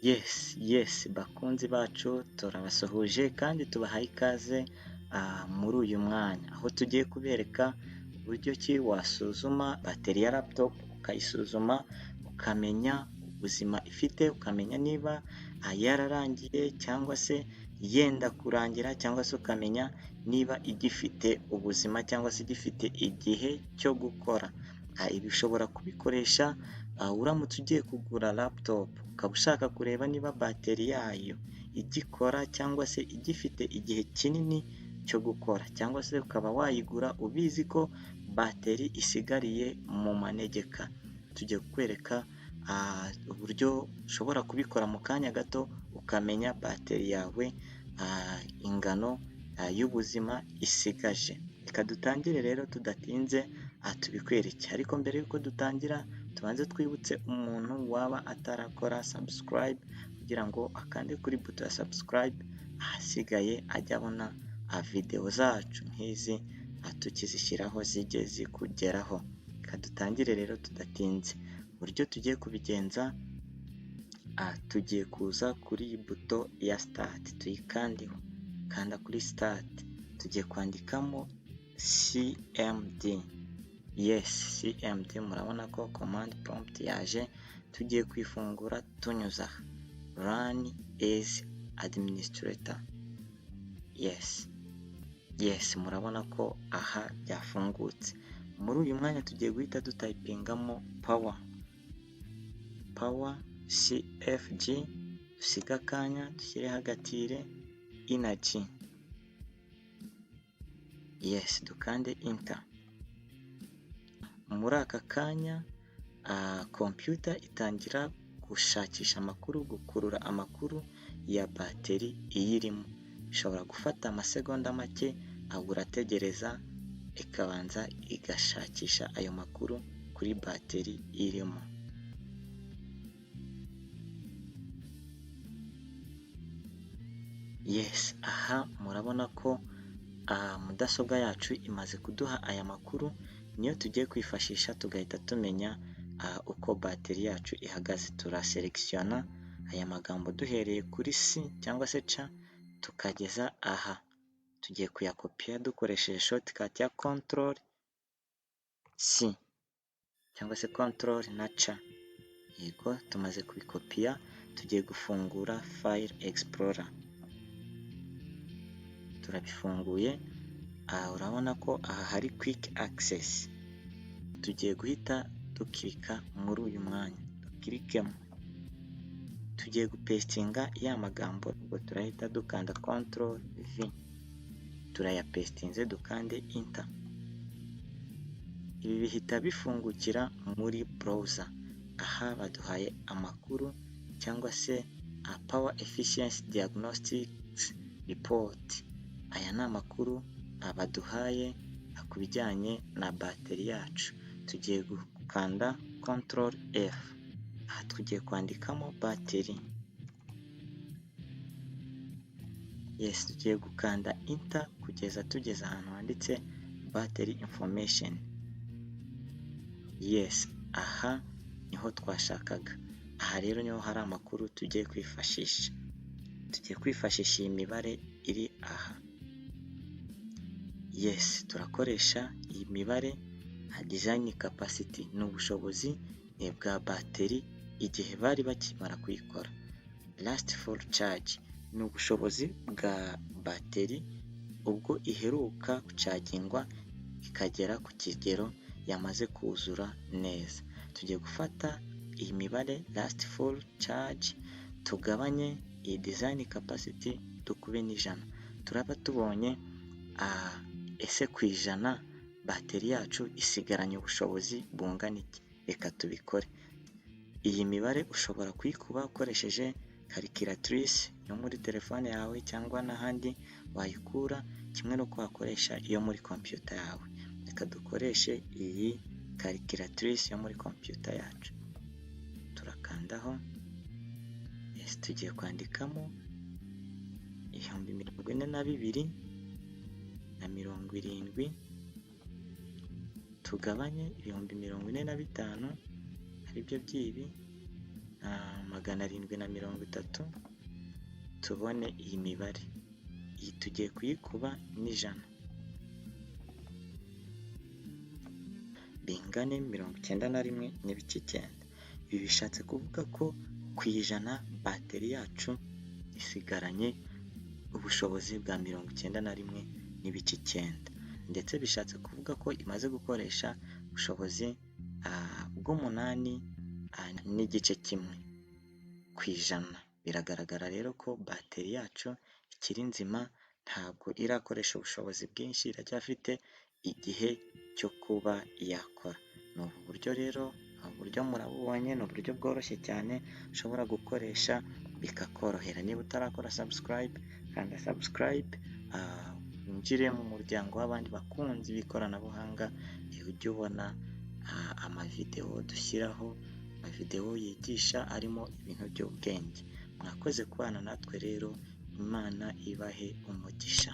Yes, bakunzi bacu, turabasuhuje kandi tubahaye ikaze muri uyu mwanya, aho tugiye kubereka uburyo ki wasuzuma bateri ya laptop, ukayisuzuma ukamenya ubuzima ifite, ukamenya niba yararangiye cyangwa se yenda kurangira, cyangwa se ukamenya niba igifite ubuzima cyangwa se igifite igihe cyo gukora. Ibi ushobora kubikoresha uramutse ugiye kugura laptop, ukaba ushaka kureba niba bateri yayo igikora cyangwa se igifite igihe kinini cyo gukora, cyangwa se ukaba wayigura ubizi ko bateri isigariye mu manegeka. Tugiye kukwereka uburyo ushobora kubikora mu kanya gato, ukamenya bateri yawe ingano y'ubuzima isigaje. Reka dutangire rero tudatinze tubikwereke, ariko mbere y'uko dutangira tubanze twibutse umuntu waba atarakora subscribe kugira ngo akande kuri buto ya subscribe, ahasigaye ajye abona videwo zacu nk'izi tukizishyiraho zijye zikugeraho. Reka dutangire rero tudatinze. Uburyo tugiye kubigenza, tugiye kuza kuri iyi buto ya start, tuyikandeho, kanda kuri start, tugiye kwandikamo CMD. Yes, CMD, murabona ko command prompt yaje, tugiye kwifungura tunyuze aha, run as administrator. Yes, murabona ko aha byafungutse. Muri uyu mwanya tugiye guhita dutayipingamo power CFG, dusige akanya dushyireho agatire energy. Yes, dukande enter. Muri aka kanya computer itangira gushakisha amakuru, gukurura amakuru ya bateri iyirimo. Ishobora gufata amasegonda make, ahubwo urategereza ikabanza igashakisha ayo makuru kuri bateri irimo. Yes, aha murabona ko mudasobwa yacu imaze kuduha aya makuru, niyo tugiye kwifashisha tugahita tumenya uko bateri yacu ihagaze. Turaselekisiyona aya magambo duhereye kuri C cyangwa se C tukageza aha. Tugiye kuyakopiya dukoresheje shortcut ya control C cyangwa se control na C. Yego, tumaze kubikopiya, tugiye gufungura file explorer. Turabifunguye, aha urabona ko aha hari quick access. Tugiye guhita dukirika muri uyu mwanya, dukirikemo. Tugiye gupesitinga ya magambo, ubwo turahita dukanda control V. Turayapesitinze dukande enter. Ibi bihita bifungukira muri browser. Aha baduhaye amakuru cyangwa se power efficiency diagnostics report. Aya ni amakuru baduhaye ku bijyanye na bateri yacu. Tugiye gukanda control F. Aha tugiye kwandikamo bateri. Yes, tugiye gukanda enter kugeza tugeze ahantu handitse battery information. Yes, aha niho twashakaga. Aha rero niho hari amakuru tugiye kwifashisha. Tugiye kwifashisha iyi mibare iri aha. Yes, turakoresha iyi mibare nka design capacity, ni ubushobozi bwa bateri igihe bari bakimara kuyikora. Last full charge ni ubushobozi bwa bateri ubwo iheruka gucagingwa ikagera ku kigero yamaze kuzura neza. Tugiye gufata iyi mibare last full charge tugabanye iyi design capacity dukube n'ijana. Turaba tubonye ese ku ijana bateri yacu isigaranye ubushobozi bungana iki? Reka tubikore. Iyi mibare ushobora kuyikuba ukoresheje calculatrice yo muri telefone yawe cyangwa n'ahandi wayikura, kimwe n'uko wakoresha iyo muri computer yawe. Reka dukoreshe iyi calculatrice yo muri computer yacu. Turakandaho, yes, tugiye kwandikamo 42070 tugabanye 45000 aribyo by'ibi, 730, tubone iyi mibare. Iyi tugiye kuyikuba n'100, bingane 91.9. Ibi bishatse kuvuga ko ku 100 bateri yacu isigaranye ubushobozi bwa 91.9, ndetse bishatse kuvuga ko imaze gukoresha ubushobozi bw'8.1%. Biragaragara rero ko bateri yacu ikiri nzima, ntabwo irakoresha ubushobozi bwinshi, iracyafite igihe cyo kuba yakora. Ni ubu buryo rero, ubu buryo murabubonye, ni uburyo bworoshye cyane ushobora gukoresha bikakorohera. Niba utarakora subscribe, kanda subscribe, winjire mu muryango w'abandi bakunzi b'ikoranabuhanga, ujye ubona amavidewo dushyiraho, amavidewo yigisha arimo ibintu by'ubwenge. Mwakoze kubana natwe rero, Imana ibahe umugisha.